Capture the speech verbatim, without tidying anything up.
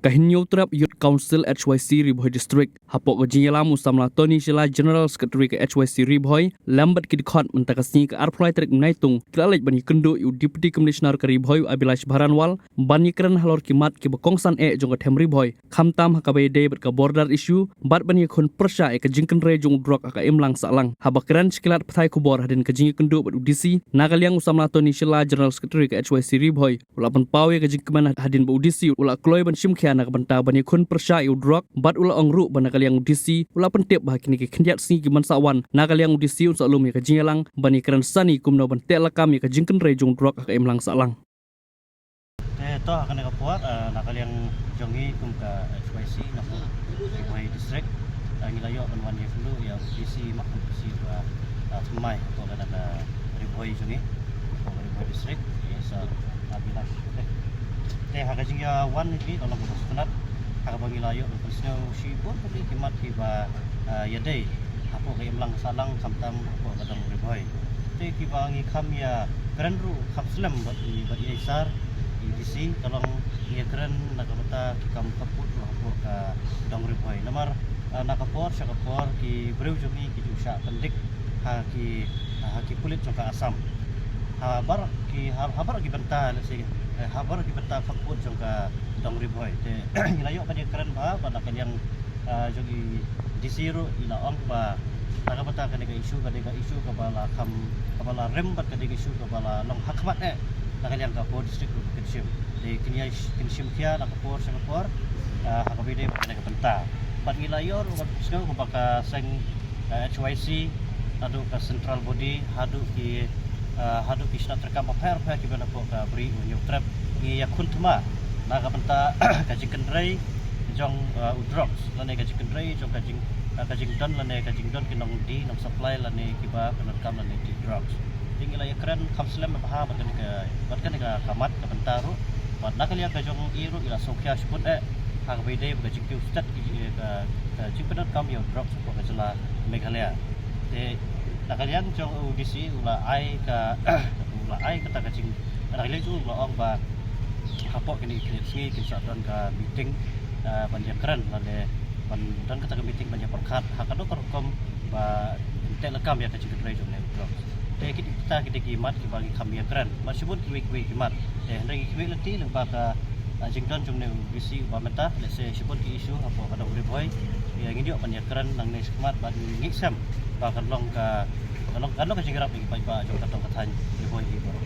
Ka Hynñiewtrep Youth Council H Y C Ri Bhoi District, hapoh ka jingïalam u samla Tony Shylla, General Secretary ka H Y C Ri Bhoi, lem bad ki dkhot, mynta ka sngi ka arphew lai tarik Naitung, ki la leit ban ïakynduh ïa u Deputy Commissioner ka Ri Bhoi, u Abhilash Baranwal, ban ïakren halor ki mat kiba kongsan eh jong ka them Ri Bhoi, khamtam ha kaba ïadei bad ka border issue, bad ban ïakhun pyrshah ïa ka jingkynrei jong u drok ha ka imlang sahlang. Haba kren sha ki lad pathai khubor hadien ka jingïakynduh bad u D C, na ka liang u samla Tony Shylla, General Secretary ka H Y C Ri Bhoi, u la pynpaw ïa ka jingkmen hadien ba u D C u la kloi ban shim khia na ka bynta ban ïakhun pyrshah ïa u drok, bad u la ong ruh ba na ka liang u D C u la pyntip ba ha kine ki khyndiat sngi kiban sa wan, na ka liang u D C un sa lum ïa ka jingïalang ban ïakren sani kumno ban teh lakam ïa ka jingkynrei jong u drok ha ka imlang sahlang. Te to ha kane ka por, eh, na ka liang jong ngi kum ka H Y C na ka Ri Bhoi District, eh, ngi la ïoh ban wan ïakynduh ïa u D C Mahkham Khasi ba, eh, thymmai hapoh kane ka Ri Bhoi jong ngi, hapoh ka Ri Bhoi District, ïa Sir Abhilash. Te, te ha ka jingïawan ngi la long kaba sngewtynnat, ha kaba ngi la ïoh ban pynsngew shibun ki mat kiba, eh, ïadei hapoh ka imlang sahlang khamtam hapoh ka dong Ri Bhoi. Te kiba ngi kham ïakren ruh kham slem bad i, bad i Sir, i D C, ka long ïakren na ka bynta ki kam khappud ruh hapoh ka dong Ri Bhoi. Namar, eh, na ka por sha ka por ki briew jong ngi ki ju shah pyndik ha ki, ha ki pulit jong ka Assam. Ha baroh ki, ha, ha baroh ki bynta, let's say, eh, ha baroh ki bynta khappud jong ka dong Ri Bhoi. Te ngi la ïoh ban ïakren bha, bad na ka liang, eh, jong i D C ruh i la ong ba na ka bynta kane ka issue, ka dei ka issue kaba la kham, kaba la rim bad ka dei ka issue kaba la long ha khmat eh na ka liang ka Ri Bhoi District ruh kin shim. Te kin ïa sh-, kin shim khia na ka por sha ka por, eh, ha kaba ïadei bad kane ka bynta. Bad ngi la ïoh ruh ban pynsngew ba ka seng, eh, H Y C, haduh ka central body, haduh ki, eh, haduh ki shnat treikam bapher bapher kiba na hapoh ka Ri Bhoi Hynñiewtrep, ngi ïakhun thma na ka bynta ka jingkynrei jong, eh, u drugs, lane ka jingkynrei jong ka jing, eh, ka jingdon lane ka jingdon ki nongdie, nong supply lane kiba pyndonkam lane dih drugs. Te ngi la ïakren kham slem bha bad kane ka, bad kane ka, ka mat ka bynta ruh. Bad na ka liang ka jong i ruh i la sngewkhia shibun eh ha kaba ïadei bad ka jingkiew stet ki, eh, ka, ka jingpyndonkam ïa u drugs hapoh ka jylla Meghalaya. Te na ka liang jong u D C u la ai ka, u la ai kata ka jing, na ka liang jong u la ong ba hapoh kine ki sngi kin sa don ka meeting, eh, ban ïakren lane ban don kata ka meeting ban ïapyrkhat ha kano ka rukom ba teh lakam ïa ka jingkynrei jong une u drugs. Te kita ki dei ki mat kiba ngi kham ïakren. Bad shibun kiwei kiwei ki mat. Te hynrei ngi khmih lynti lyngba ka, ah, jingdon jong une u D C uba mynta, lehse shibun ki issue hapoh ka dong Ri Bhoi. Ïa ngin ïoh ban ïakren nangne shakhmat bad ngi ngeit sem ba kan long ka, kan long, kan long ka jingïarap ïa ki paidbah jong ka dong ka thaiñ Ri Bhoi hi baroh.